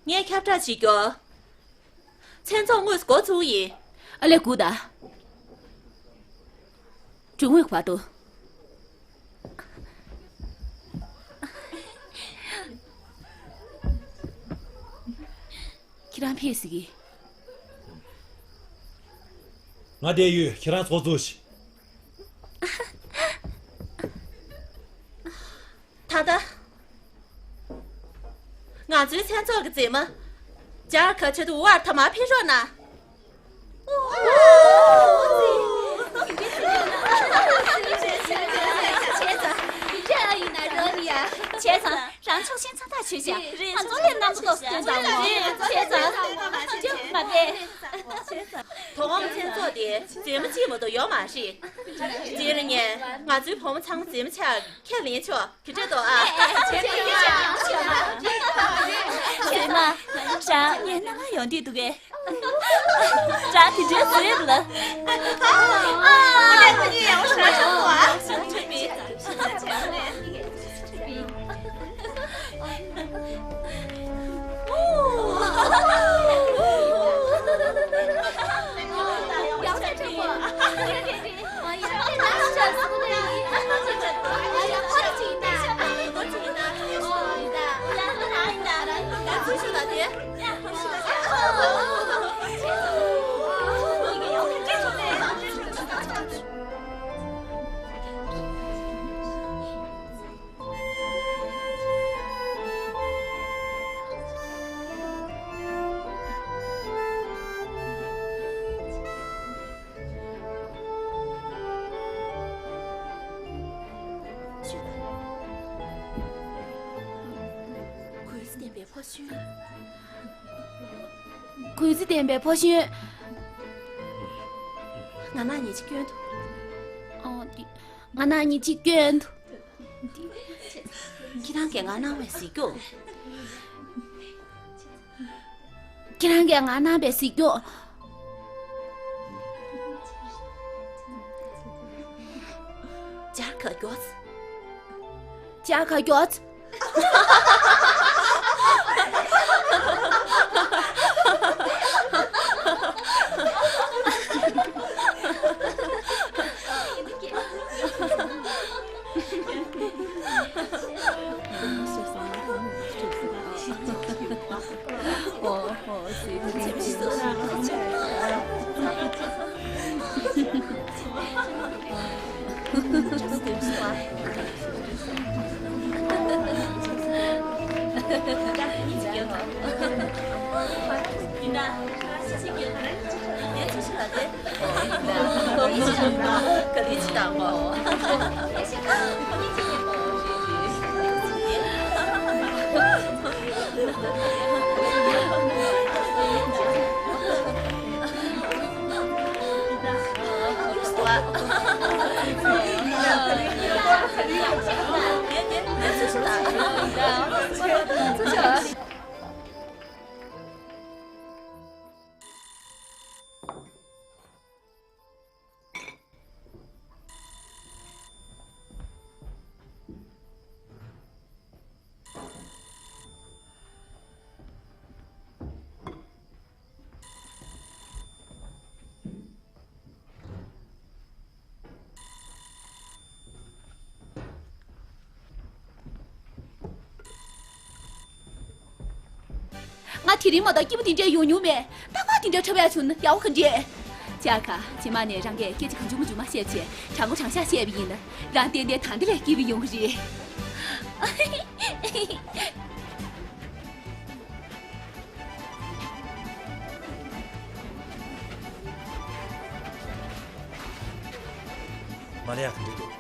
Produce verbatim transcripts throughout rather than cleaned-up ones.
ངས་ཁྱབ་བསྒྲགས་བྱེད་རྒྱུ། མཚན་ཚོགས་དངོས་སུ་འགོ་ཚུགས་ཡིན། ཨ་ལས་སྒུག་ད། གྲོན་དངུལ་བར་དུ། ཁྱེད་རང་ཕེབས་སྲིད་ཀྱི། ང་བསྡད་ཡོད། ཁྱེད་རང་ཚོགས་འཛུགས་ཤིག་ད་ལྟ། ང་ཚོའི་མཚན་ཚོགས་ཀྱི་མཛེས་མ། ཇར་ཁ་ཆེ་དུ་ཝར་ཐ་མ་ཕེབས་རོགས་གནང་། བྱས་ཙང་། བྱས་ཙང་། རང་ཕྱོགས་ཞེན་ཚ་ཐག་ཆོད་ཤག་ང་ཚོ་ལས་རྣམ་རྟོག་སྟོན་དང་བྱས་ཙང་། ཅི་མ་བས། དོ་དགོང་མཚན་ཚོགས་དེ་མཛེས་མ་གཅིག་མ་གཏོགས་ཡོད་མ་རེད། དེ་རིང་ངས་ང་ཚོའི་བུ་མོ་ཚང་མ་མཛེས་མ་ཆགས། ཁས་ལེན་ཆོག་དེ་འདྲ་འདུག་ཨ། བྱས་ཙང་། རང་ངའི་སྣང་བ་ཡོང་དུས་འདུག་གས། རང་དེ་འདྲའི་བཟོས་ལ། ཨ་ལས་ཁོ་གཉིས་ཡག་པོ་ཞེ་དྲག་བྱུང་བ། གུས་བརྩི་ལྡན་པའི་ཕོ་གཞོན། གུས་བརྩི་ལྡན་པའི་ཕོ་གཞོན། ང་རང་ཉིད་ཅིག་སྐྱོན་འདུག་ཨོ། འདི། ང་རང་ཉིད་ཅིག་སྐྱོན་འདུག་ཁྱེད་རང་གིས་ང་གནང་བའི་གཟིགས་སྐྱོང་། ཁྱེད་རང་གིས་ང་གནང་བའི་གཟིགས་སྐྱོང་། ཇར་ཁ་མགྱོགས། ཇར་ཁ་མགྱོགས། ང་དེ་རིང་མ་གཏོགས་སྐྱིད་པོ་དེ་འདྲ་ཡོང་མྱོང་མེད། རྟག་པར་དེ་འདྲ་འཁྲབ་ཡག་བྱུང་ན་ཡག་པོ་ག་འདྲས། ཇར་ཁ། རྗེས་མ་ནས་རང་གིས་སྐད་ཆ་གང་བྱུང་མ་བྱུང་མ་བཤད་བྱས། དྲང་པོ་དྲང་བཞག་བཤད་པ་ཡིན་ན། རང་ཏན་ཏན་ད་འདི་ལས་སྐྱིད་པོ་ཡོང་གི་རེད། མ་ལི་ཡ་ག་འདྲ་འདུག་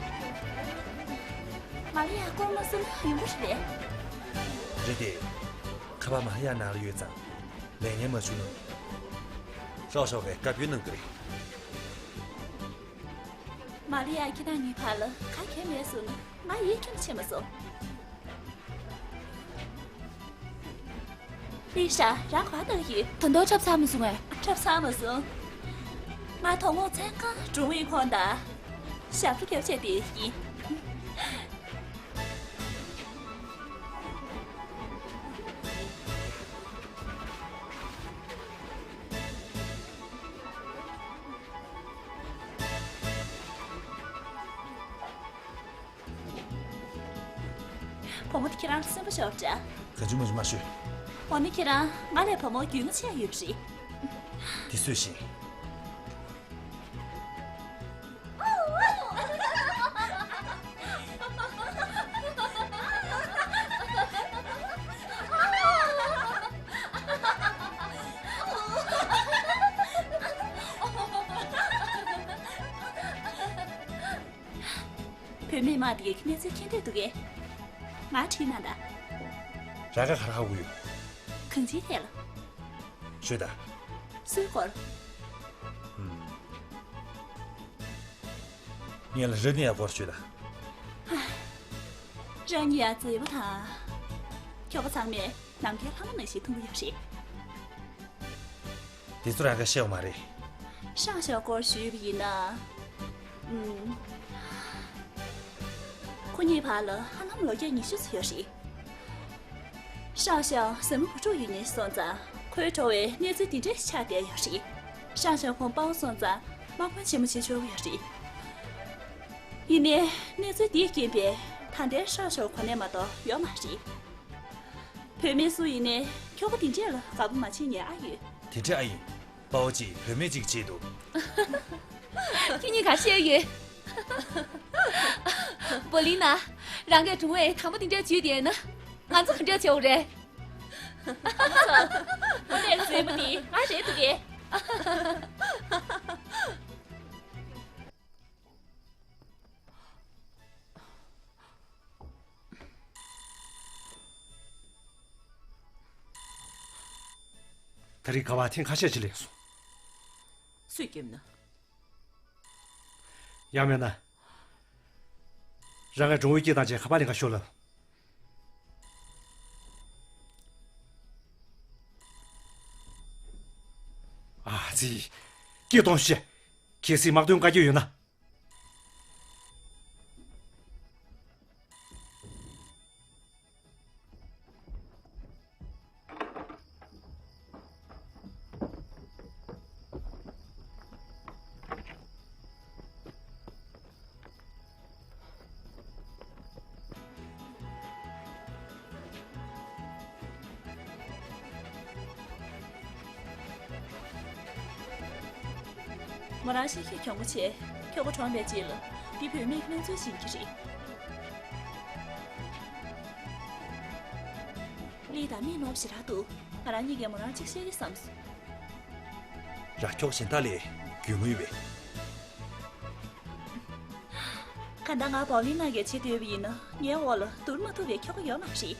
མ་ལི་ཡ་སྐོར་མ་སོང་ན་ཡོང་གི་རེད། རེད་དེ། ཁ་པར་མ་ལི་ཡ་ནང་ལ་ཡོད་ཙང་། ལས་ངན་མ་བྱུང་ན། ཤོག་ཤོག་གིས་བཀའ་བཀྱོན་གནང་གི་རེད། མ་ལི་ཡ་ཁྱེད་རང་གཉིས་བར་ལ་ག་གེ་མེད་སོང་ན་ང་ཡིད་ཁྱོན་ཆེ་མ་སོང་། ལི་ཧྲ། རང་ག་པར་ཡོད། ད་དུང་འཁྲབ་ཚར་མ་སོང་ངས། འཁྲབ་ཚར་མ་སོང་། ང་དོ་དགོང་མཚན་གང་གྲོང་མིའི་ཁོངས་དང་ཞབས་བྲོ་རྒྱབ་བྱས་བསྡད་ཀྱིན། བུ་མོ་དེ་ཁྱེད་རང་ལ་སེམས་པ་ཤོར་འདྲ། གང་བྱུང་མ་བྱུང་མ་ཤོད། འོ་ན་ཁྱེད་རང་ང་ལས་བུ་མོ་རྒྱུས་མངའ་ཆེ་ཡོད་རེད། དེ་སུས་ཤེས། བུད་མེད་མ་དེ་གའི་གནས་ཚུལ་མཁྱེན་འདོད་འདུག་གས། ང་དྲིས་ན་ད། རང་ག་ག་རེ་ཧ་གོ་ཡོད། གང་ཅིའི་ཐད་ལ། ཤོད་ད། སུའི་སྐོར། ཧུམ། ངས་ལ་ར་ནི་ཡ་སྐོར་ཤོད་ད། ར་ནི་ཡ་མཛེས་པོ་དང་། ཁྱོ་ག་ཚང་མས་ནམ་མཁའི་ལྷ་མོ་ནང་བཞིན་མཐོང་གི་ཡོད་རེད། དེ་ཚོ་རང་གིས་ཤེས་པ་མ་རེད། ཧྲང་ཞའོ་སྐོར་ཞུས་པ་ཡིན་ན། ཨུམ། ཁོ་གཉིས་བར་ལ་ཧ་ལམ་ལོ་བརྒྱ་ཉི་ཤུ་ཙམ་ཡོད་རེད། ཧྲང་ཞའོ་ཟ་མ་བུ་ཕྲུག་ཡོད་ནས་སོང་ཙང་ཁོའི་བྲོ་བའི་གནས་ཚུལ་འདི་འདྲས་ཆགས་བསྡད་ཡོད་རེད། ཧྲང་ཞའོ་ཁོང་དཔའ་བོ་སོང་ཙང་དམག་དཔོན་ཆེན་མོ་བྱེད་ཆོག་གི་ཡོད་རེད། ཡིན་ནའི་གནས་ཚུལ་འདིས་རྐྱེན་པས་ད་ལྟའི་ཧྲང་ཞའོ་གོ་གནས་མ་གཏོགས་ཡོད་མ་རེད། བུད་མེད་སུ་ཡིན་ནའི་ཁྱོ་ག་འདི་འདྲས་ལ་དགའ་པོ་མ་བྱེད་མཁན་ཨ་ཡོད། དེ་འདྲས་ཨ་ཡིན། དཔའ་བོ་གཅིག་བུད་མེད་གཅིག་བྱེད་འདུག་ཁྱེད་གཉིས་ག་བཤད་ཡོད། པོ་ལི་ན། རང་གིས་སྒྲུང་བའི་དང་པོ་འདི་འདྲས་བྱས་བསྡད་ན། ང་ཚོ་ག་འདྲས་བྱེད་དགོས་རེད། ཨ་ཙི། དེ་མཛེས་པོ་འདི་ང་རེད་འདུག་གས། ད་རེས་ཁ་པར་ཐེངས་ཁ་ཤས་ཅིག་སླེབས་སོང་། སུས་བརྒྱབ་ན། ཡང་མིན་ན། རང་གི་སྒྲུང་ཡིག་སྐྱེལ་སྟངས་བྱས་ཁ་པར་ལེན་ག་ཤོག་ལབ། ཨ་ཙི། སྐད་གཏོང་ཤོག་གལ་སྲིད་དམག་དོན་བཀའ་བཀྱོན་ཡོད་ན། མོ་རང་ཤེད་ཤེད་གྱོང་པོ་བྱས། ཁྱོ་ག་གྲོངས་པའི་རྗེས་ལ་འདི་བུད་མེད་ཀྱི་གནས་ཚུལ་ཤེས་ཀྱི་རེད། ལི་དང་མི་ནོར་ཞེ་དྲག་འདུག་ང་རང་གཉིས་ཀས་མོ་རང་གཅིག་བཤད་ཀྱི་བསམས་སོང་། ར་ཁྱོ་ག་གཞན་དག་ལས་རྒྱུས་མངའ་ཡོད་པས། གང་ལྟར་ང་པའོ་ལི་ན་གིས་བྱེད་འདོད་པ་ཡིན་ན་ངའི་འོག་ལ་བསྡུར་མ་ཐུབ་པའི་ཁྱོ་ག་ཡོད་མ་རེད།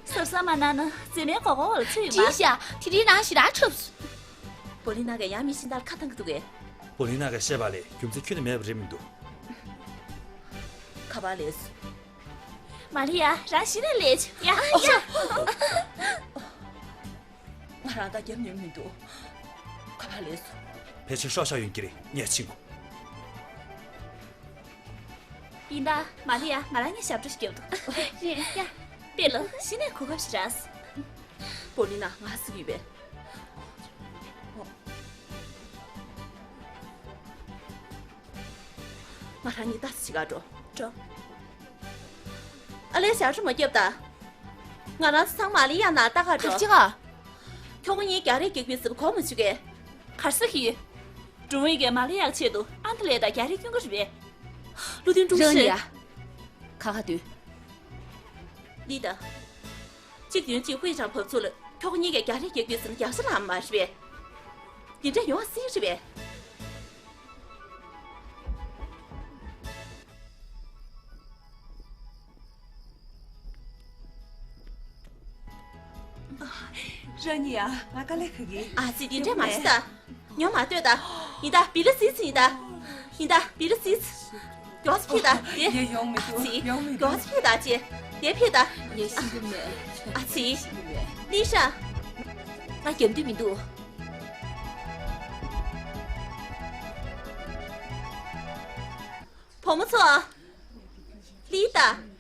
གཟབ་གཟབ་མ་གནང་ན་མཛེས་མའི་མགོ་སྐོར་འོག་ལ་ཚུད་ཡོད་མ། དྲིས་ཤག་དེ་རིང་རང་ཞེ་དྲག་འཁྲབ་སོང་། པའོ་ལི་ན་གིས་ཡང་མི་གཞན་དག་ལ་ཁ་བཏང་གི་འདུག་གས། པའོ་ལི་ན་གིས་བཤད་པ་ལས་རྒྱུ་མཚན་ཁྱོན་ནས་མེད་པ་རེད་མི་འདུག་ཁ་པར་སླེབས་སོང་། མ་ལི་ཡ། རང་གཞི་ནས་ལས་བྱེད་ཡ། ཡ། ང་རང་ད་རྒྱབ་ནས་མི་འདུག་ཁ་པར་སླེབས་སོང་། ཕལ་ཆེར་ཧྲང་ཞའོ་ཡོང་གི་རེད། ངས་ཕྱིན་དགོས། ཡིན་ད། མ་ལི་ཡ། ང་རང་གཉིས་ཞབས་བྲོ་ཞིག་རྒྱབ་འདུག་རེད་ཡ། དཔེ་ལ་གཞི་ནས་གོ་སྐབས་ཤིག་རག་སོང་། པོ་ལི་ན་ང་ཟིག་ཡོད་པས། ང་རང་གཉིས་ལྟ་ཙམ་ཞིག་ག་འགྲོ། འགྲོ། ཨ་ལས། ཞབས་བྲོ་མ་རྒྱབ་ད། ང་རང་ཚོ་ཚང་མ་ལི་ཡ་ན་ལྟ་ག་འགྲོ། ག་ཅི་ག་ཁྱོ་ག་གཉིས་རྒྱག་རེས་རྒྱག་པའི་ཟིན་གོ་མ་བཅུག་གས། གར་ས་ཁི། སྒྲུང་ཡིག་གི་མ་ལི་ཡག་ཆེད་དུ་ཨན་ཏི་ལེ་དང་རྒྱག་རེས་སྐྱོན་གི་རེད་པས། བློ་མཐུན་ཀྲུང་ཧྲི། རང་ཡ། ཁ་ཁ་དུས། ལི་ད། གཅིག་དོན་གཅིག་ཧུའེ་ཅང་བབས་ཚུལ་ཁྱོ་ག་གཉིས་ཀས་རྒྱག་རེས་རྒྱག་པའི་ཟིན་རྒྱག་ས་ལ་མ་རེད་པས། འདི་འདྲ་ཡོང་སྲིད་རེད་པས། རང་ཉིད་ཡ། ང་དཀའ་ལས་ཁག་གི། ཨ་ཙི། འདི་འདྲ་མ་བྱེད་ད། ཉོ་མ་ལྟོས་ད། ཡིན་ད། བི་ལི་སིས་ཡིན་ད། ཡིན་ད། བི་ལི་སིས། མགྱོགས་སེ་ཕེབས་ད། དེ། ངས་ཡོང་མི་འདུག་ཨ་ཙི། ཡོང་མི་འདུག་མགྱོགས་སེ་ཕེབས་ད་ཅེ། དེ་ཕེབས་ད། ངས་ཤེས་ཀྱི་མེད། ཨ་ཙི། ཤེས་ཀྱི་མེད། ལི་ཧྲ། ང་རྒྱབ་འདོད་མི་འདུག་བུ་མོ་ཚོ། ལི་ད།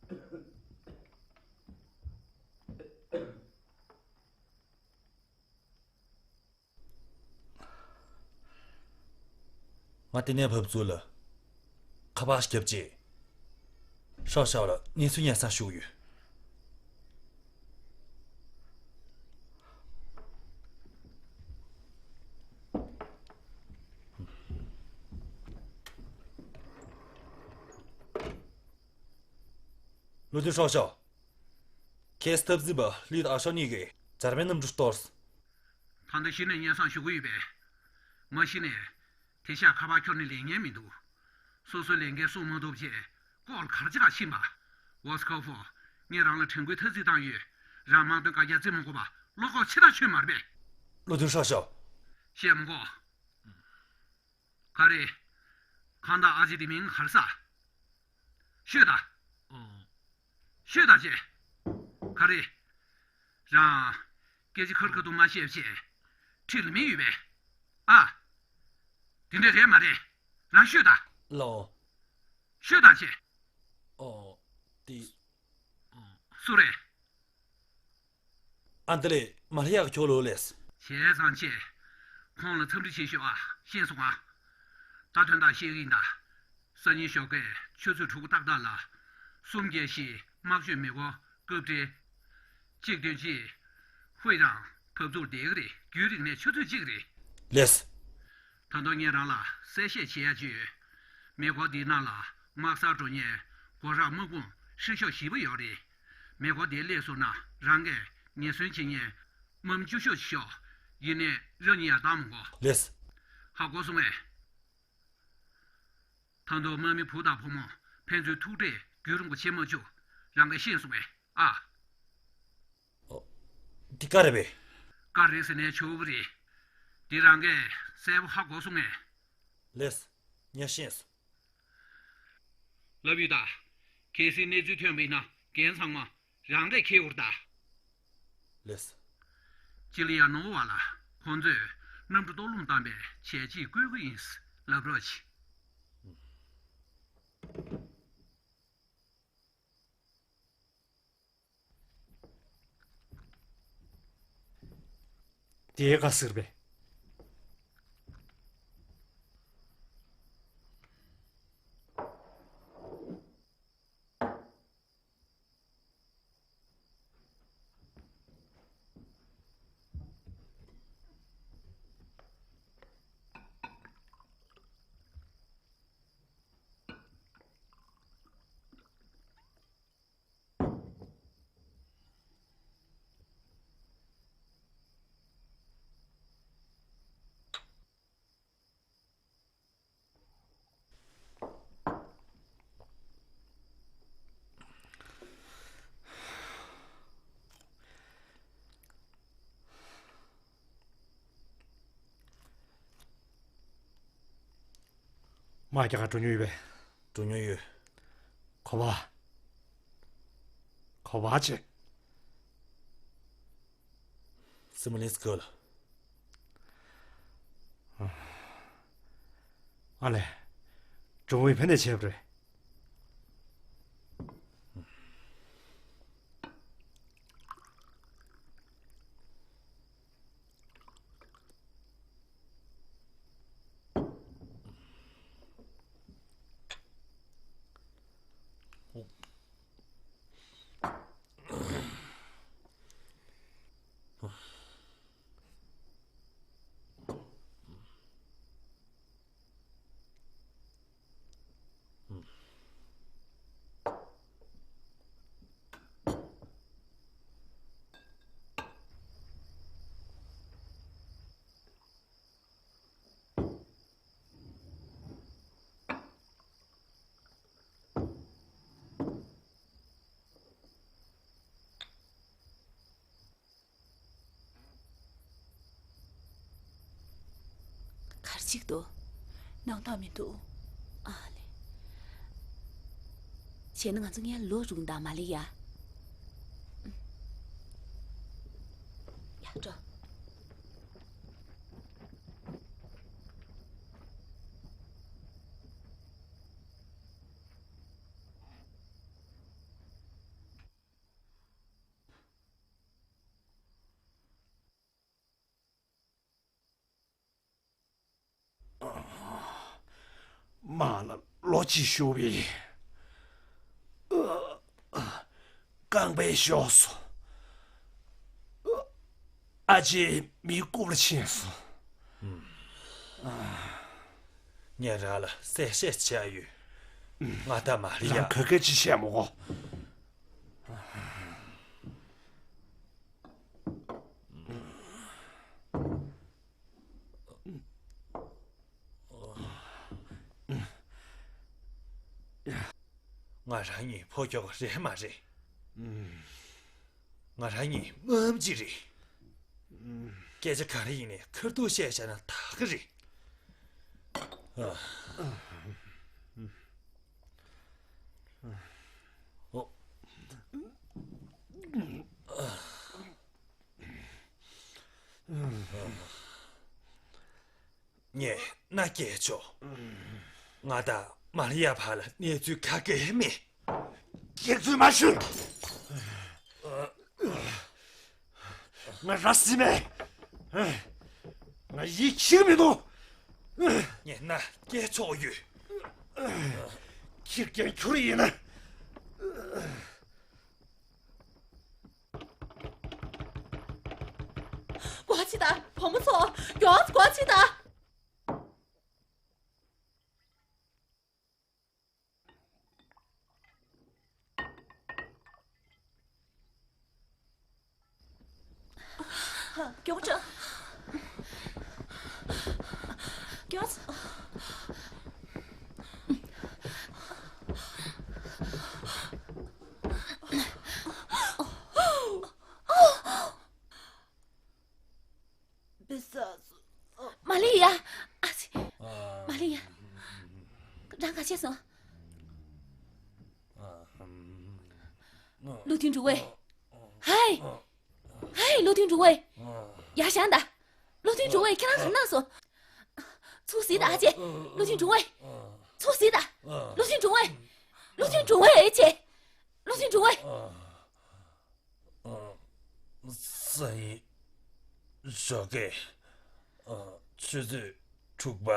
ང་དེ་ནས་བབས་ཚུལ་ལ་ཁ་པར་བརྒྱབ་རྗེས། ཧྲོ་ཞའོ་ལ་གནས་ཚུལ་སྙན་སེང་ཞུས་ཡོད། བློ་མཐུན་ཧྲོ་ཞའོ། ཁེ་སི་འཐབ་འཛིང་པ་ལི་དང་ཨ་ཤོ་གཉིས་ཀྱིས་འཇར་པན་གནམ་གྲུ་གཏོར། ད་ལྟ་གཞི་ནས་སྙན་སེང་ཞུ་གི་ཡོད་པས། མ་གཞི་ནས་དེ་ཤག་ཁ་པར་ཁྱོར་ནས་ལེན་མཁན་མི་འདུག་སོ་སོའི་ལས་འགན་སྲུང་མ་ཐུབ་ཆེད་སྐོར་ག་རེ་བྱེད་ག་ཕྱིན་པ། ཝོ་སི་ཁོ་ཧྥོ། ངས་རང་ལ་དྲན་སྐུལ་ཐ་ཚིག་བཏང་ཡོད། རང་མ་འདོན་བཀའ་རྒྱ་བརྩི་མ་དགོས་པ་བློ་ཁོག་ཆེ་ཐག་ཆོད་མ་རེད་པས། བློ་མཐུན་ཧྲོ་ཞའོ། བཤད་མ་དགོས། ག་རེ། གང་ལྟར་ཨ་ཅེ་དེ་མིང་ག་རེ་ཟེར། ཤོད་ད། ཨོ། ཤོད་ད་ཅེ། ག་རེ། རང་། སྐད་ཆ་ཁ་རུ་ཁ་ཐུག་མ་བཤད་བྱས། འཁྲིས་ལ་མི་ཡོད་པས། ཨ། དེ་འདྲ་རེད་མ་རེད། རང་ཤོད་ད། ལོ། ཤོད་ད་ཅེ། ཨོ། དེ། ཨོ། སུ་རེད། ཨ་འདི་ལས་མ་ལྷ་ཡག་ཁྱོད་ལོ་ལེས། བྱས་ཙང་ཆེ། ཁོང་ལ་འཚམས་འདྲི་བྱེད་ཤོག་ཨ། ཤེས་སོང་ཨ། ད་དོན་དག་བཤད་ཀྱི་ཡིན་ད། སང་ཉིན་ཞོགས་ཀས་ཆུ་ཚོད་དྲུག་ཏག་ཏག་ལ། གསུམ་བརྒྱད་བཞི་དམག་སྤྱོད་མི་སྒོ་སྐབས་འབྲེལ། གཅིག་བདུན་གཅིག་ཧུའེ་རང་བབས་ཚུགས་བསྡད་ཀྱི་རེད། རྒྱུན་རིང་ནས་ཆུ་ཚོད་གཅིག་རེད། ལེས། ད་དུང་ངས་རང་ལ་གསལ་བཤད་བྱེད་ཡ་ཅིག་ཡོད། མེ་འཁོར་འདིའི་ནང་ལ་དམག་སར་འགྲོ་མཁན་སྒོ་རག་དམག་དཔུང་ཧྲིལ་ཤོག་བཞི་པ་ཡོད་རེད། མེ་འཁོར་འདིའི་སླེབས་ཟུར་ན་རང་གིས་ངེས་སྲུང་བྱེད་མཁན་དམག་མི་བཅུ་ཤོག་ཅིག་ཤོག་ཡིན་ནའི་རང་ཉིད་ཡར་བཏང་མི་དགོས། ལེས། ཧ་གོ་སོང་ངས། ད་དུང་དམག་མི་བུ་དང་བུ་མོ་ཕན་ཚུན་ཐུག་འཕྲད་རྒྱུན་རིང་པོ་བྱེད་མ་བཅུག་རང་གིས་ཤེས་སོང་ངས་ཨ། ཨོ། འདི་ཀ་རེད་པས། ཀ་རེད་ཟེར་ནས་ཆོག་གི་རེད། འདི་རང་གིས་གསལ་པོ་ཧ་གོ་སོང་ངས། ལེས། ངས་ཤེས་སོང་། ལབ་ཡོད་ད། གལ་སྲིད་གནས་ཚུལ་ཐོན་པ་ཡིན་ན་འགན་ཚང་མ་རང་གིས་འཁྱེར་དགོས་རེད་ད། ལེས། ཅི་ལི་ཡ་ནོ་བ་ལ་ཁོང་ཚོས་གནམ་གྲུ་གཏོར་བརླག་བཏང་པའི་བྱས་རྗེས་བསྐུལ་གྱི་ཡིན་ལབ་རོགས་གྱིས། དེའི་ཁ་ཟེར་བས། དམག་རྒྱག་ག་འགྲོ་མྱོང་ཡོད་པས། འགྲོ་མྱོང་ཡོད། ག་པར། ག་པར་བྱས། སི་མོ་ལིན་སི་ཁོ་ལ། ཨ་ལས། ཇོན་ཝུའེ་ཕ་གི་ནས་བྱས་པ་རེད། གར་ཅིག་འདུག་སྣང་དག་མི་འདུག་ཨ་ལེ། བྱས་ན་ང་ཚོ་སྔོན་ལ་ལོག་རུག་ད་མ་ལེ་ཡ། ཡ་འགྲོ། ཅི་ཞུ་བའི། རྐང་པའི་ཤོག་སོ། ཨ་ཅེ་མི་རྐུབ་ལ་ཕྱིན་སོང་། ངས་རང་ལ་གསལ་བཤད་བྱས་ཡོད། ང་དང་མ་རི་ཡ། རང་ག་གེ་ཅི་བཤད་མོ་གོ། ང་རང་གཉིས་ཕོ་ཁྱོ་ག་རེད་མ་རེད། ང་རང་གཉིས་སྨོན་ལམ་གཅིག་རེད། སྐད་ཆ་ག་རེ་ཡིན་ནའི་ཁ་ཐུག་བཤད་བྱས་ན་དག་གི་རེད། ཨ། ཨོ། ངས་མནའ་སྐྱེལ་ཆོག་ང་དང་མ་རི་ཡ་བར་ལ་གནས་ཚུལ་ག་གེ་མེད། སྐྱེལ་ཚུལ་མ་ཞུ། ང་ར་སྲིད་མེད། ང་ཡིད་ཆེས་མི་འདུག་ངས་མནའ་སྐྱེལ་ཆོག་ཡོད། ཁྱི་རྒན་ཁྱོད་ཡིན་ན། སྒོ་ཕྱེ་དང་བུ་མོ་ཚོ། མགྱོགས་སྒོ་ཕྱེ་དང་། མགྱོགས་དྲགས། མགྱོགས། མ་ལི་ཡ། ཨ་ཙི། མ་ལི་ཡ། རང་ག་བྱས་སོང་། བློ་མཐུན་འབྲུག་པ། ཧའི། ཧའི། བློ་མཐུན་འབྲུག་པ། ཡར་བཞེངས་དང་། བློ་མཐུན་འབྲུག་པ། ཁྱེད་རང་ག་རེ་གནང་སོང་། ཚུར་གཟིགས་དང་ཨ་ཅེ། བློ་མཐུན་འབྲུག་པ། ཚུར་གཟིགས་དང་། བློ་མཐུན་འབྲུག་པ། བློ་མཐུན་འབྲུག་པ། ཨ་ཅེ། བློ་མཐུན་འབྲུག་པ། ཨ། སང་ཉིན་ཞོགས་ཀས། ཨ། ཆུ་ཚོད་དྲུག་པ།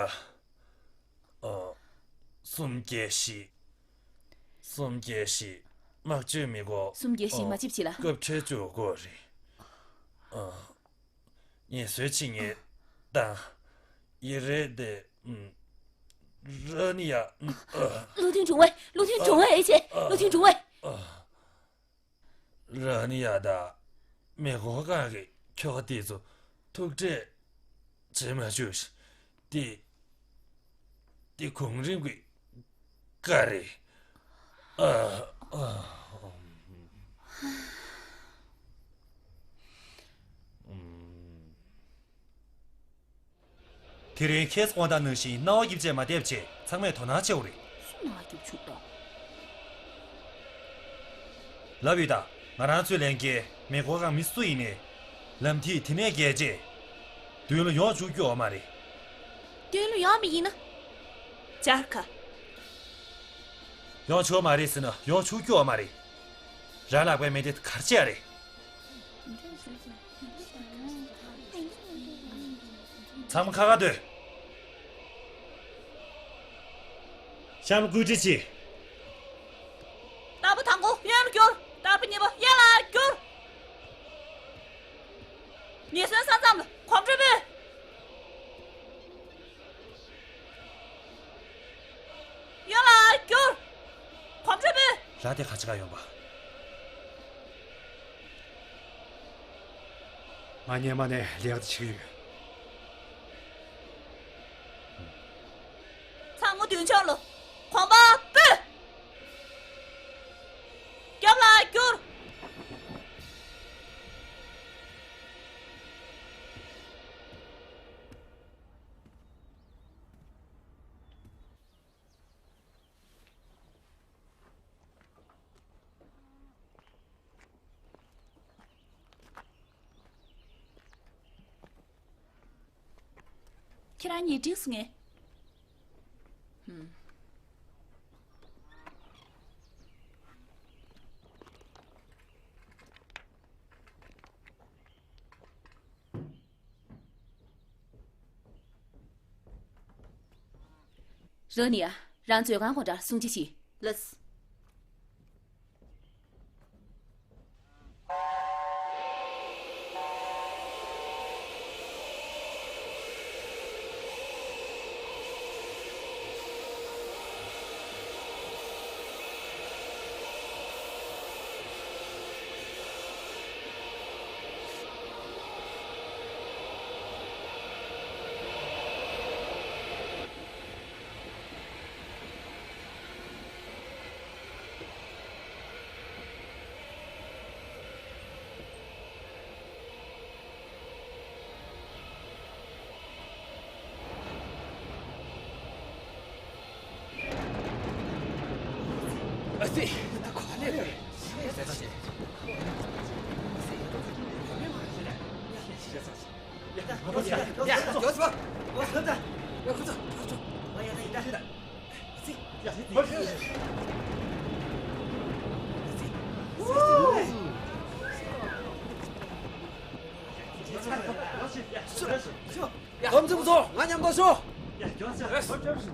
ཨ། གསུམ་བརྒྱད་བཞི། གསུམ་བརྒྱད་བཞི། དམག་སྤྱོད་མི་དགོས། གསུམ་བརྒྱད་བཞི། ཨ། མ་ཅིབ་ཅི་ལ། སྐབས་འཕྲལ་བཅུག་དགོས་རེད། ཨ། ངས་བཟོས་ཕྱིན་ངས་དང་། ཡི་རེད་དེ། ཨུམ། ར་ནི་ཡ། ཨུམ། ཨ། བློ་མཐུན་འབྲུག་པ། བློ་མཐུན་འབྲུག་པ། ཨེ་ཆེ། བློ་མཐུན་འབྲུག་པ། ཨ། ར་ནི་ཡ་དང་མེ་འཁོར་སྒང་གི་ཁྱོ་ག་དེ་ཚོ་ཐུག་འཕྲད་བྱེད་མ་བཅུག་ཤིག་དེ་དེ་གོང་རིམ་གྱི་བཀའ་རེད། ཨ། ཨ། ཨུམ། དེ་རིང་ཁྱེད་དབང་ཐང་ནང་བཞིན་སྣང་བ་སྐྱིད་ཆེ་མ་བསྡད་བྱས་ཚང་མས་དོ་སྣང་བྱེད་འོ་རེད། སུ་སྣང་བ་སྐྱིད་ཆུག་ཏོ། ལབ་ཡོད་ད། ང་རང་ཚོའི་ལྷན་རྒྱས་མེ་འཁོར་སྒང་མི་སུ་ཡིན་ནའི། ལམ་ཐིག་དེ་ནས་བརྒལ་རྗེས། མདུན་ལ་ཡོང་བཅུག་རྒྱུ་ཡོད་མ་རེད། མདུན་ལ་ཡོང་མི་ཡིན་ན། བཅར་ཁ། ཡོང་ཆོག་མ་རེད་ཟེར་ན་ཡོང་བཅུག་རྒྱུ་ཡོད་མ་རེད། རང་ལག་པའི་མེ་དེ་གར་བྱས་རེད། ཚང་མ་ཁ་ཁ་སྡོད། གཤམ་ལ་བཀོད་སྒྲིག་བྱེད། རྟག་པར་དང་པོ་གཡོན་ལ་བསྒྱུར། རྟག་པར་གཉིས་པ་གཡས་ལ་བསྒྱུར། ཉེན་ཟོན་ས་མཚམས་ལ་གོམ་བགྲོད་སྤོས། གཡོན་ལ་བསྒྱུར། གོམ་བགྲོད་སྤོས། ར་དེ་ག་ཅི་ག་ཡོང་པ། ང་སྔོན་མ་ནས་ལས་ཀ་དེ་བྱེད་ཀྱི་ཡོད། ཚང་མ་མདུན་ཕྱོགས་ལ་གོམ་པ་སྤོས། རྒྱབ་ལ་བསྒྱུར། ཁྱེད་རང་གཉིས་འགྲིག་སོང་ངས། ཧུམ། རོ་ནི་ཡ། རང་མཛོད་ཁང་སྒོ་འགྲམ་སྲུང་བརྩི་གྱིས། ལགས། ཨ་ཙི། ད་ག་ལེར། ཡ། ཡ། ཡ། ཡ། ཁོ་ཚོ། ཁོ་ཚོ། སྡོམ་རྩིས་པ་ཚོ་ང་མཉམ་དུ་ཤོག།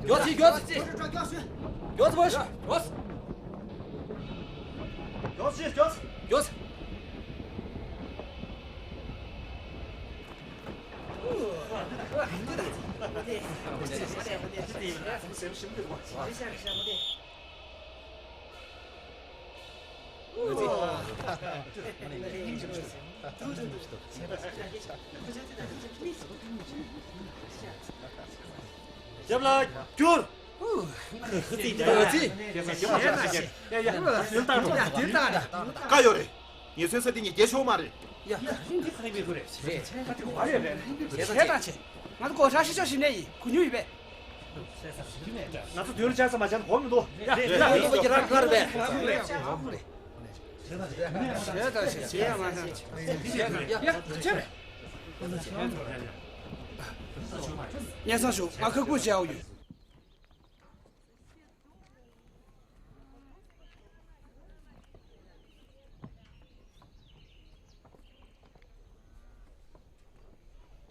མགྱོགས་ཤིག་མགྱོགས་ཤིག་མགྱོགས་ཤིག་མགྱོགས་ཤིག་མགྱོགས་ཤིག་རྒྱབ་ལ་བསྒྱུར། ཨ་ཙི། ཡ་ཡ། ཡ་ཡ། ཡ་ཡ། བཀའ་ཡོད་རེད། ངེད་ཚོའི་ས་དེ་ཉིད་རྒྱལ་ཤོག་མ་རེད། ཡ། ཡ། རིན་འདི་ཁ་རིག་མི་དགོས་རེད། རེད། ཁ་དེ་གོ་བ་རེད་རེད། བྱས་ཙང་ཆེ། ང་ཚོ་གོ་ཧྲ་ཤི་ཤོ་ཞིག་ནས་ཡིན་གུ་ཉུ་ཡིན་པས། ང་ཚོ་དུས་ལ་ཆགས་ས་མ་ཆགས་གོ་མི་འདུག་ཡ། ཡ། ཡ། ཡ། ཡ། ཡ། ཡ། ཡ། ཉན་སང་ཞུ། ང་ཁ་ཁུ་བྱེད་ཡག་ཡོད།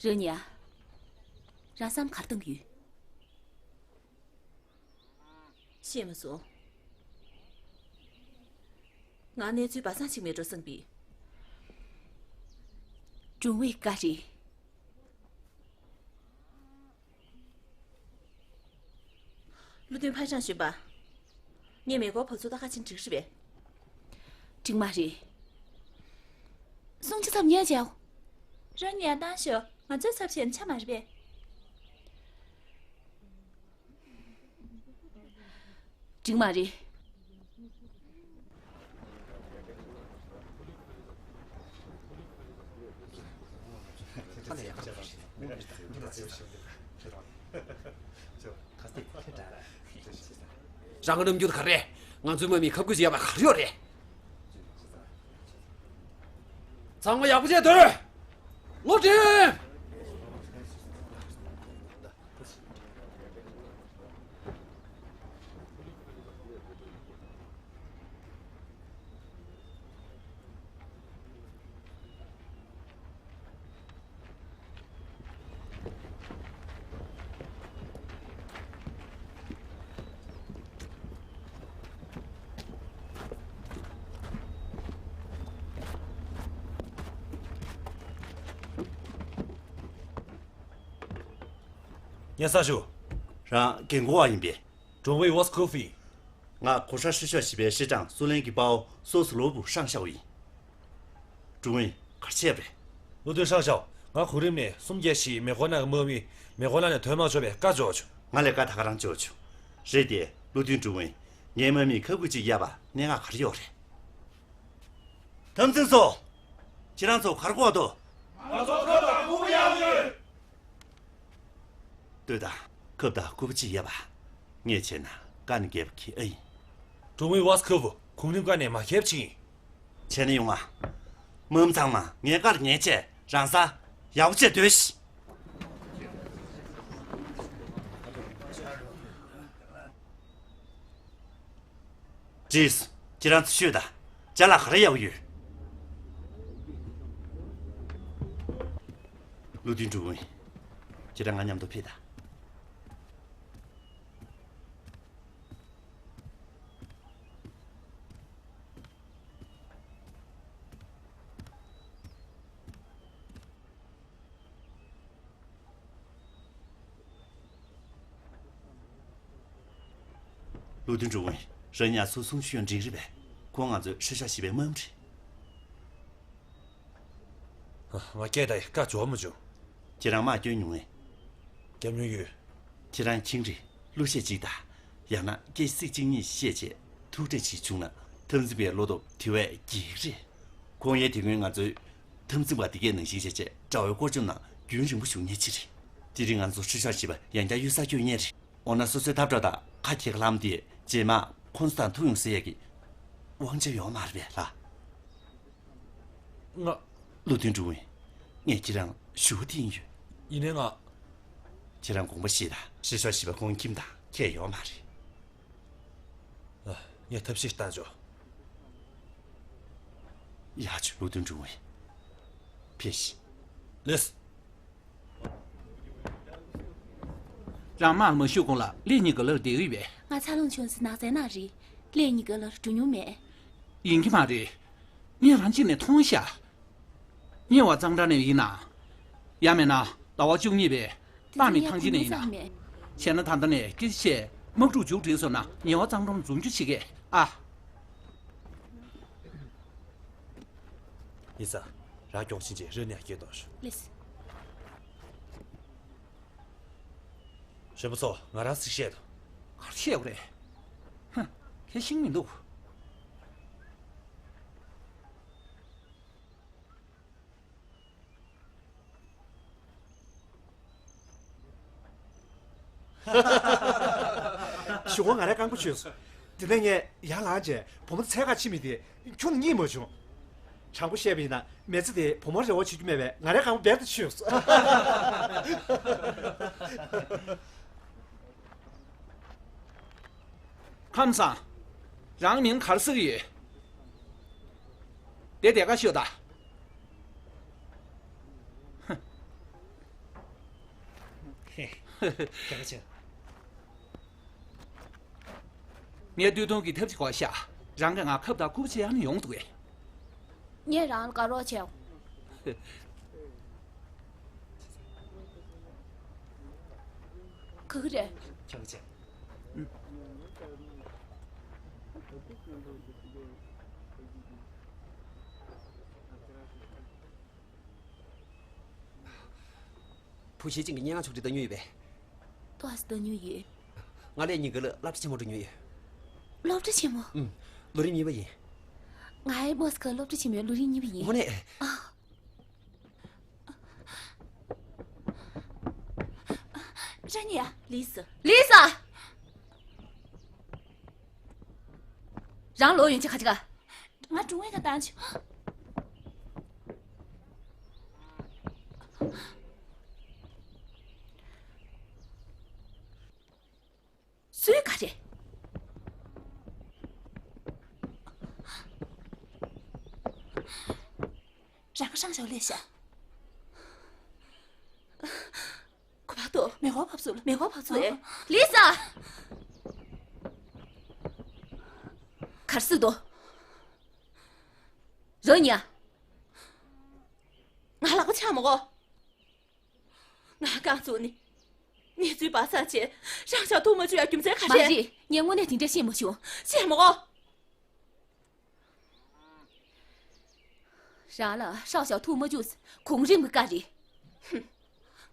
རེད་ཉ། རང་བསམ་གར་བཏང་གི་ཡོད། ཤེས་མ་སོང་། ང་གནས་ཚུལ་སྦ་གསང་ཅིག་མེད་འགྲོ་བསམ་པའི། སྒྲུང་བའི་བཀའ་རེད། བློ་མཐུན་ཕ་ཞང་གཞོན་པ། ངས་མེ་འཁོར་བབས་ཚུགས་ད་ཁ་ཆེན་འགྲིག་རེད་པས། འགྲིག་མ་རེད། སྲུང་བྱ་ཚབ་ཉན་བྱའོ། རང་ཉན་བཏང་ཤོག་ང་ཚོའི་ཚབ་བྱས་ན་ཆ་མ་རེད་པས། འགྲིག་མ་རེད། རང་རྣམ་འགྱུར་ག་རེ། ང་ཚོའི་དམག་མིས་ཁ་བསྐུལ་བྱས་པ་ག་རེ་ཡོད་རེད། ཚང་མ་ཡག་པོ་བྱས་སྡོད། བློ་སྒྲིམ། ཉན་ས་ཞུ། རང་རྒན་གོག་པ་ཡིན་པས། ཀྲུང་ཝེ་ཝོ་སི་ཁུ་ཧྥི། ང་གོ་ཧྲ་ཧྲི་ཤོ་ཞེས་པའི་ཧྲི་ཀྲང་སུ་ལེན་གྱི་དཔའ་བོ་སོ་སུ་ལོ་བུ་ཧྲང་ཞའོ་ཡིན། ཀྲུང་ཝེ་ག་རེ་བྱས་པ་རེད། བློ་མཐུན་ཧྲང་ཞའོ། ང་གོ་རིམ་ནས་གསུམ་བརྒྱད་བཞི་མེ་འཁོར་ནང་གི་དམག་མི་མེ་འཁོར་ནང་ནས་ཐོན་མ་ཆོག་པའི་བཀའ་འཇོག་ཆོག་ང་ལས་བཀའ་ད་ག་རང་འཇོག་ཆོག་རེད་དེ། བློ་མཐུན་ཀྲུང་ཝེ། ངའི་དམག་མིས་ཁ་བསྐུལ་ཅིག་བརྒྱབ་པ་གནད་འགག་ག་རེ་ཡོད་རེད། དམ་འཛིན་ཚོ། ཁྱེད་རང་ཚོ་ག་རེ་གོ་འདུག་ང་ཚོ་ཁབ་དང་ལྐུགས་པ་ཡག་ཡོད། ལྟོས་དང་། ཁབ་དང་ལྐུགས་པ་ཅིག་ཡོད་པ། ངས་བྱས་ན་བཀའ་ནས་འགལ་བ་ཁྱེད་ཨེ་ཡིན། ཀྲུང་ཝེ་ཝོ་སི་ཁུ་ཧྥི་གོང་རིམ་བཀའ་ནས་མ་འགལ་བ་ཅིག་ཡིན། བྱས་ན་ཡོང་ང་། མུ་མཐུད་ཚང་མ་ངའི་བཀའ་ལ་ཉན་བྱས་རང་ས་ཡག་པོ་བྱས་སྡོད་ཤིག་རེད། ཁྱེད་རང་ཚོ་ཤོད་དང་། ཅ་ལག་ག་རེ་ཡག་པོ་ཡོད། བློ་མཐུན་ཀྲུང་ཝེ། ཁྱེད་རང་ང་མཉམ་དུ་ཕེབས་དང་། ལུའུ་ཏུན་ཀྲུང་ཝེ། རང་ཉིད་སུ་སུང་ཞུ་ཡོན་འགྲིག་རེད་པས། ཁོང་ང་ཚོའི་ཧྲི་ཤ་ཞི་པའི་དམག་མི་རེད། ང་སྐད་བརྡ་ཡི་བཀའ་འབྱོར་མ་བྱུང་། ཁྱེད་རང་དམག་སྐྱོན་མྱོང་ངས། སྐྱབས་མྱོང་ཡོད། ཁྱེད་རང་ཁྱིམ་རེད། གླུ་གཞས་གཅིག་དང་། ཡང་ན་སྐད་ཚིག་གཅིག་གཉིས་བཤད་བྱས་ཐུགས་ཁྲལ་ཅིག་བྱུང་ན། འཐབ་འཛིང་པའི་བློ་སྟོབས་དེ་བས་རྒྱས་རེད། ཁོང་ཡང་དེ་སྔོན་ང་ཚོའི་འཐབ་འཛིང་པ་དེ་གའི་ནང་བཞིན་བྱས་བྱས་དགྲ་བོའི་སྐོར་བཅོམ་ན་རྒྱུན་རིང་པོ་བཞུགས་མཁན་ཅིག་རེད། དེ་རིང་ང་ཚོ་ཧྲི་ཤ་ཞི་པ་ཡང་བསྐྱར་གཡུལ་སར་བསྐྱོད་མཁན་རེད། འོ་ན་སོ་སོའི་འཐབ་གྲོགས་དང་ཁ་གྱེས་ཁ་ལྷམ་དེ་རྗེས་མ་ཁོང་ཚོ་དང་ཐུག་ཡོང་ཟེར་ཡས་ཀྱི་དབང་ཆ་ཡོད་མ་རེད་པས་ལགས། ང་། ལུའུ་ཏུན་ཀྲུང་ཝེ། ངས་ཁྱེད་རང་ཞུ་བ་འཐེན་ཡོད། ཡིན་ནའི་ང་། ཁྱེད་རང་དགོངས་པ་བཞེས་དང་། ཧྲི་ཤ་ཞི་པ་ཁོང་ཁྱིམ་དང་ཁྱད་ཡོད་མ་རེད། ཨ། ངས་ཐབས་ཤེས་བཏང་ཆོག་ཡག་བྱུང་། ལུའུ་ཏུན་ཀྲུང་ཝེ། ཕེབས་ཤིག་ལགས་སོ། རང་དམག་ལ་མ་ཞུགས་གོང་ལ་ལས་གཉིས་ཀ་ལར་བསྡད་ཀྱི་ཡོད་པས། ང་འཚར་ལོངས་བྱུང་ཙང་ནགས་ཚལ་ནང་རེད། ལས་གཉིས་ཀ་ལར་འགྲོ་མྱོང་མེད། ཡིན་གྱི་མ་རེད། ངས་རང་གཅིག་ནས་མཐོང་ཤག་ཉེ་བ་གཙང་སྦྲ་ནས་ཡིན་ན། ཡང་མིན་ན་ཟླ་བ་བཅུ་གཉིས་པའི་ཏང་ནི་ཐང་ཆེན་ནས་ཡིན་ན། བྱས་ན་ད་ལྟ་ནས་སྐད་ཆ་བཤད། དམག་འཁྲུག་མཇུག་སྒྲིལ་སོང་ན་ཉེ་བ་གཙང་སྦྲ་འཛོམས་རྒྱུ་བྱེད་གས་ཨ། ཡིན་ས། རང་སྐྱོང་ཕྱིན་ཆད་རི་ནས་སྐྱེལ་དོ། ལགས་སོ། གཞོན་པ་ཚོ། ང་རང་ཚིག་བཤད་དོ། ག་རེ་བཤད་དགོས་རེད། ཧ། ཁས་ཤེས་མི་འདུག་གཞུག་གུ་ང་རས་རྐང་པ་ཆོད་སོང་། དེ་ནས་ངས་ཡར་ལངས་རྗེས་བུ་མོ་དེ་འཚོལ་ག་ཕྱིན་མི་དེ་ཁྱོན་ནས་རྙེད་མ་བྱུང་། དྲང་པོ་བཤད་པ་ཡིན་ན་མི་ཚེ་དེ་བུ་མོར་རེ་བ་བྱེད་རྒྱུ་མེད་པས་ང་རའི་རྐང་པ་རྦད་དེ་ཆོད་སོང་། ཁམས་བཟང་། རང་མིང་ག་རེ་ཟེར་གྱི་ཡོད། དེ་དེ་ག་ཤོད་ད། ཧེ། དེ་ག་ཆེ། ངས་སྟོད་ཐུང་གི་ཐབས་ཤེས་གོ་ཤག་རང་གིས་ང་ཁབ་དང་སྐུད་པ་ཅིག་གཡར་ན་ཡོང་འདུག་གས། ངས་རང་ལ་དགའ་རོགས་བྱས། ག་གི་རེད། ཁྱབ་ཆེ། བུ་གཞིས་ཅན་གྱི་སྙན་ངག་ཆུང་འབྲི་ལྟ་མྱོང་ཡོད་པས། ཏོག་ཙམ་ལྟ་མྱོང་ཡོད། ང་ལས་གཉིས་ཀ་ལ་སློབ་གྲྭ་ཆེན་མོ་འགྲོ་མྱོང་ཡོད། སློབ་གྲྭ་ཆེན་མོ། ཨུམ། ལོ་རིམ་གཉིས་པ་ཡིན། ང་ཨེ་མོ་སི་ཁ་སློབ་གྲྭ་ཆེན་མོའི་ལོ་རིམ་གཉིས་པ་ཡིན། དངོས་གནས། ཨ། ར་ཉི་ཡ། ལི་སི། ལི་སི། རང་ལོ་ཡོན་ཆེ་ཁ་ཅིག་ག་ང་ཀྲུང་ཝེ་ཁ་བཏང་ཆུ། སུའི་ག་རེ། རང་ཧྲང་ཞའོ་ལས་ཤ། ཁོ་བ་ཏོ་མེ་འཁོར་བབས་སོང་། མེ་འཁོར་བབས་སོང་ཨེ། ལི་ས། གར་སི་དོ། རོ་ཉ། ང་ལག་པ་ཆག་མོ་གོ། ང་རྐང་བཙུགས་ནས། གནས་ཚུལ་སྦ་གསང་བྱས། རང་ཤག་ཐུག་མ་བཅུག་ཡ་རྒྱུ་མཚན་ག་མ་རེད། རེད། ངས་དངོས་གནས་དེ་འདྲ་བཤད་མ་བྱུང་། བཤད་མ་གོ། རང་ལ་ཧྲའོ་ཞའོ་ཐུག་མ་བཅུག་གོང་རིམ་གྱི་བཀའ་རེད།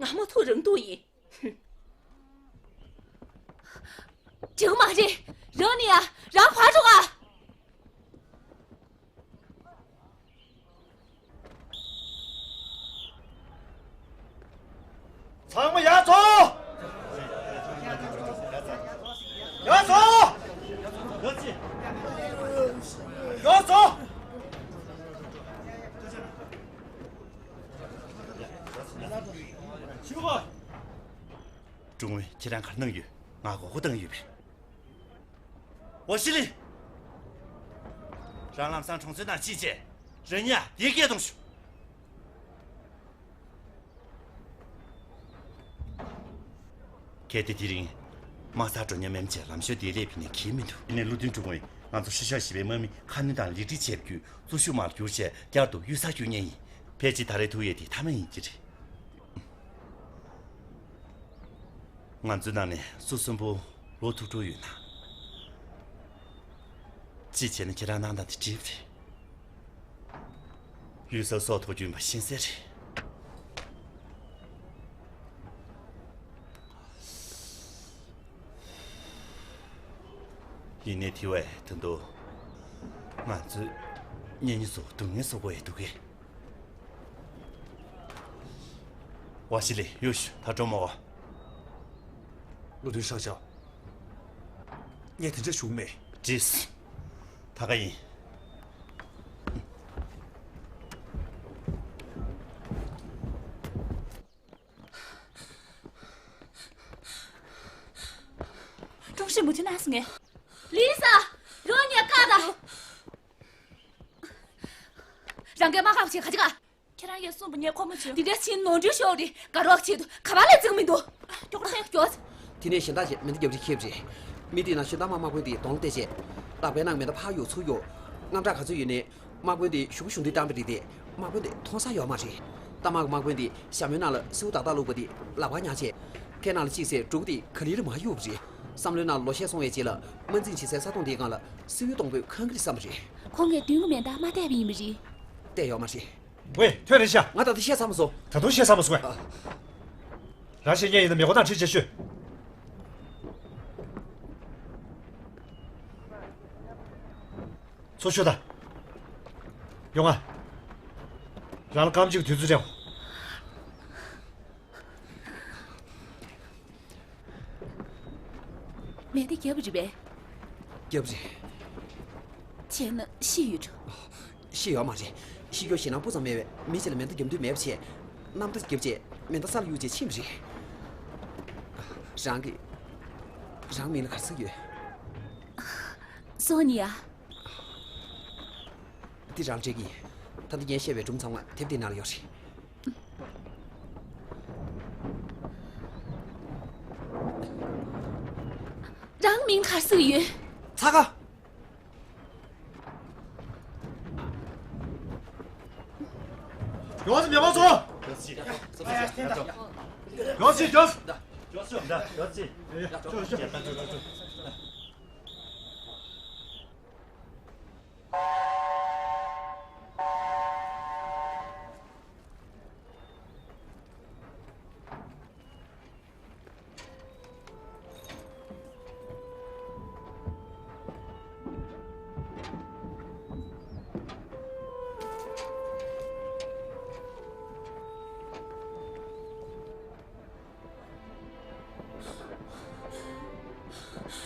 ང་མ་ཐུག་རང་ཐུག་ཡིན། ཅང་མ་རེད། རང་ནི་ཡ་རང་ཕར་འགྲོ་ག་ཚང་མ་ཡར་འཛོམས། ཡར་འཛོམས། ཡར་འཛོམས། ཀྲུང་ཝེ། ཁྱེད་རང་ག་རེ་གནང་ཡོད། ང་མགོ་སྐོར་བཏང་ཡོད་པས། ཝ་ཤི་ལི། རང་ལམ་སང་གྲོང་ཚོའི་ནང་ཕྱིན་བྱས། རེ་ཉ་དེ་སྐད་གཏོང་ཤོག་གལ་ཏེ་དེ་རིང་། དམག་སར་འགྲོ་མཁན་མེད་བྱས་ལམ་ཞོར་འདིར་སླེབས་པ་ཡིན་ན་འགྲིག་མི་འདུག་དེ་ནས་ལུའུ་ཏུན་ཀྲུང་ཝེ། ང་ཚོ་ཧྲི་ཤ་ཞི་པའི་དམག་མི་ཁ་སྣོན་དང་ལེགས་སྒྲིག་བྱས་པ་བརྒྱུད་གཙོ་ཤུགས་དམག་ལ་བསྒྱུར་བྱས་བསྐྱར་དུ་གཡུལ་སར་བསྐྱོད་མཁན་ཡིན། ཕལ་ཆེར་ད་རེས་ཐུག་ཡས་དེ་མཐའ་མ་ཡིན་གྱི་རེད། ང་ཚོའི་ནང་ནས་སུ་གསོན་པོ་ལོ་ཐུག་འགྲོ་ཡོད་ན། ཅི་བྱས་ན་ཁྱེད་རང་གནང་སྟངས་དེ་འགྲིག་པ་རེད། གཡུལ་ས་སྲོག་ཐོག་རྒྱུག་པ་ཤེས་གསལ་རེད། ཡིན་ནའི་དེ་བས་ད་དུང་ང་ཚོའི་གཉེན་ཉེ་ཚོ་སྡུག་བསྔལ་བཟོ་དགོས་ཡ་འདུག་གས། ཝ་ཤི་ལི། ཡོ་ཤི། ད་འགྲོ་མོ། བློ་མཐུན་ཧྲང་ཞའོ། ངས་དེ་འདྲ་ཞུ་གི་མེད། འགྲིགས། ད་ག་ཡིན། ཀྲུང་ཧྲི་མུ་མཐུད་ན་སོང་ངས། ལི་ས། རོ་ཉ་ཀ་ད། རང་གའི་མ་ཁག་ཆེ་ཁ་ཅིག་ག་ཁྱེད་རང་གིས་གསུངས་པ་ངས་གོ་མ་བྱུང་། འདི་འདྲ་ཕྱིན་ནོར་འཁྲུལ་ཤོར་རེད། དགའ་རོགས་ཆེད་དུ་ག་པར་ལས་བརྩི་གི་མི་འདུག་མགྱོགས་རོགས་མགྱོགས། དེ་ནས་གཞན་དག་ཅིག་མེ་མདའ་རྒྱབ་རི་ཁེབས་རེད། མི་དེ་ན་ཤི་ཏ་མ་དམག་དཔོན་དེའི་གདོང་ལ་བལྟས་རྗེས། ལག་པའི་ནང་མེ་མདའ་ཕར་གཡུག་ཚུར་གཡུག་དངངས་སྐྲག་ག་ཚོད་ཡོད་ནའི། དམག་དཔོན་དེ་གཞུག་གུ་གཞུག་འདི་བཏང་བ་རེད་དེ། དམག་དཔོན་དེ་མཐོང་ས་ཡོད་མ་རེད། ཏ་དམག་གི་དམག་དཔོན་དེ་ཞྭ་མོའི་ནང་ལ་སེའུ་ཏག་ཏག་བླུགས་པ་དེ་ལག་པ་ཉར་བྱས། ཁའི་ནང་ལ་གཅིག་བསྲེས་འབྲུ་གུ་དེ་ག་ལེར་མར་གཡུགས་པ་རེད། བསམ་བློའི་ནང་ལ་ལོ་ཤས་སོང་བའི་རྗེས་ལ་དམར་འཛིང་བྱེད་སའི་ས་དོང་དེའི་སྒང་ལ་སེའུའི་སྡོང་པོས་ཁེངས་ཀྱི་རེད་བསམ་པ་རེད། ཁོང་གིས་མདུན་གྱི་མེ་མདའ་མ་བལྟས་པ་ཡིན་པ་རེད། བལྟས་ཡོད་མ་རེད། ཝེ། ཐོན་རེད་ཤག་ང་ད་ལྟ་བཤད་ཚར་མ་སོང་། ད་དུང་བཤད་ཚར་མ་སོང་ངས། ཨ། རང་བཤད་མཁན་ཡིན་ན་མེ་འཁོར་དང་ཁྲིད་བྱེད་ཤོད། ཚུར་ཤོག་དང་། ཡོང་ང་། རང་ལ་རྐང་གཅིག་གི་དུས་ཚོད་སྤྲད། མེ་མདའ་བརྒྱབ་པ་རེད་པས། བརྒྱབ་རེད། བྱས་ན་ཤི་ཡོད་འགྲོ། ཤི་ཡོད་མ་རེད། ཤི་རྒྱུ་ཞེད་སྣང་སྤུ་ཙམ་མེད་པའི་མི་ཞིག་ལ་མེ་མདའ་བརྒྱབ་འདོད་མེད་པ་བྱས། གནམ་མེ་མདའ་བརྒྱབ་རྗེས་མེ་མདའ་སར་གཡུགས་རྗེས་ཕྱིན་པ་རེད། རང་གི། རང་མིང་ལ་ག་རེ་ཟེར་གྱི་ཡོད། སོ་ནི་ཡ། འདི་རང་སྤྲད་ཀྱི་ཡིན། ད་ལྟ་ངས་བཤད་པའི་སྒྲུང་ཚང་མ་དེབ་འདིའི་ནང་ལ་ཡོད་རེད། རང་མིང་ག་རེ་ཟེར་གྱི་ཡོད། ཚ་ཁ། ཡོངས་སུ་མི་མང་ཚོ། ཡོངས་སུ་ཡོངས་སུ།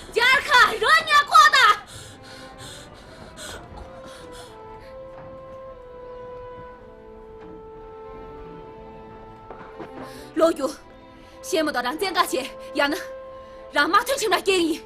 རྒྱལ་ཁ་རོ་ཉ་ཀོ་ད། ལོག་རྒྱུགས། གཞན་མ་གཏོགས་རང་བཙན་བཀག་བྱས། ཡང་ན། རང་དམག་དོན་ཁྲིམས་ལ་སྐྱེལ་ཡིན།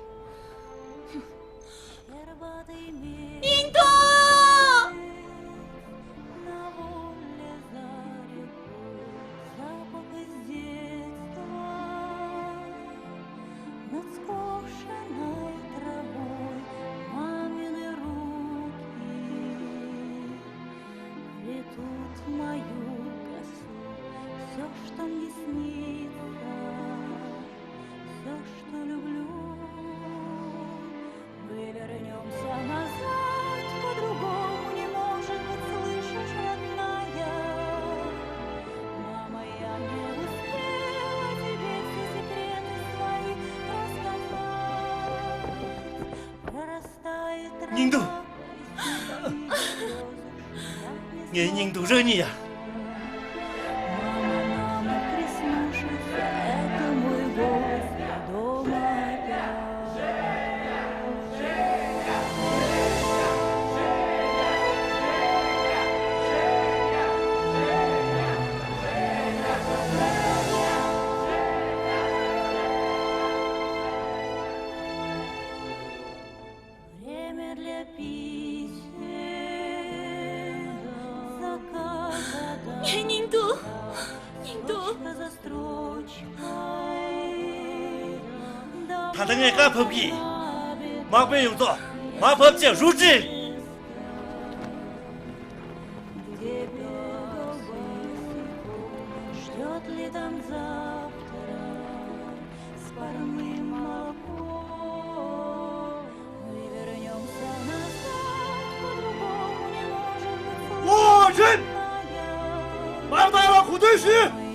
སྙིང་སྡུག་སྙིང་སྡུག་ངའི་སྙིང་སྡུག་རང་ཉིད་ཡ། ངའི་སྙིང་སྡུག་སྙིང་སྡུག་ད་ལྟ་ངས་བཀའ་ཕབ་ཀྱི། དམག་དཔོན་ཡོངས་རྫོགས་མར་བབས་བྱས་རུ་ཁྲིད། གོ་ཐོས་ཞུས།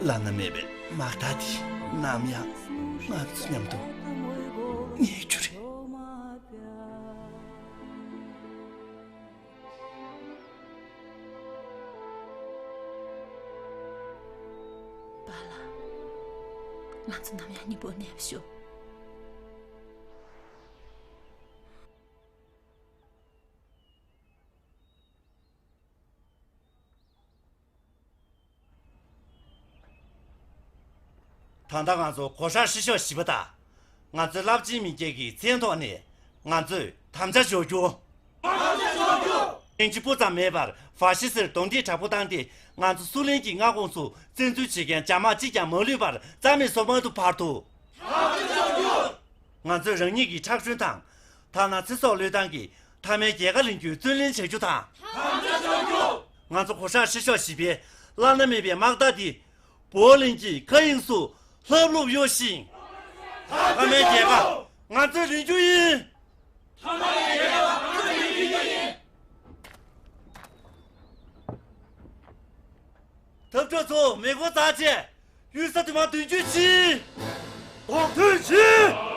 བླ་ན་མེད་པའི་དམག་རྟགས་དེ་ནམ་ཡང་ང་ཚོ་མཉམ་དུ་རྙེད་རྒྱུ་རེད། པཱ་ལགས། ང་ཚོ་ནམ་ཡང་མཉམ་པོ་གནས་ཤོག། ད་ལྟ་ང་ཚོ་གོ་ཧྲག་ཧྲི་ཤོག་བཞི་པ་དང་། ང་ཚོའི་རླབས་ཆེན་མི་སྐྱ་གི་མཚན་ཐོག་ནས་ང་ཚོས་དམ་བཅའ་འཇོག་རྒྱུ། དམ་བཅའ་འཇོག་རྒྱུ། ཡིན་གཅིག་སྤུ་ཙམ་མེད་པར་ཧྥ་ཤི་སིར་གདོང་འདེགས་དྲག་པོ་བཏང་སྟེ། ང་ཚོ་སུའུ་ལེན་གྱི་མངའ་ཁོངས་སུ་བཙན་འཛུལ་བྱེད་མཁན་རྒྱ་དམག་གཅིག་ཀྱང་མ་ལུས་པར་རྩ་མེད་བཟོ་མ་ཐུབ་བར་དུ། དམ་བཅའ་འཇོག་རྒྱུ། ང་ཚོས་རང་ཉིད་ཀྱི་ཁྲག་ཧྲོན་དང་། ཐ་ན་ཚེ་སྲོག་བློས་བཏང་གིས་མཐའ་མའི་རྒྱལ་ཁ་ལེན་རྒྱུའི་བརྩོན་ལེན་བྱ་རྒྱུ་དང་། དམ་བཅའ་འཇོག་རྒྱུ། ང་ཚོ་གོ་ཧྲག་ཧྲི་ཤོག་བཞི་པའི་བླ་ན་མེད་པའི་དམག་རྟགས་འདི་པོ་ལིན་གྱི་མཁའ་དབྱིངས་སུ་ལྷབ་ལྷུབ་གཡོ་ཞིང་། མཐའ་མའི་རྒྱལ་ཁ་ང་ཚོས་ལེན་རྒྱུ་ཡིན། མཐའ་མའི་རྒྱལ་ཁ་ང་ཚོས་ལེན་རྒྱུ་ཡིན། འཐབ་གྲོགས་ཚོ་མེ་འཁོར་འཛེགས་བྱས། གཡུལ་ས་དུ་མར་མདུན་སྐྱོད་བྱེད། གདོང་ཐུག་བྱེད།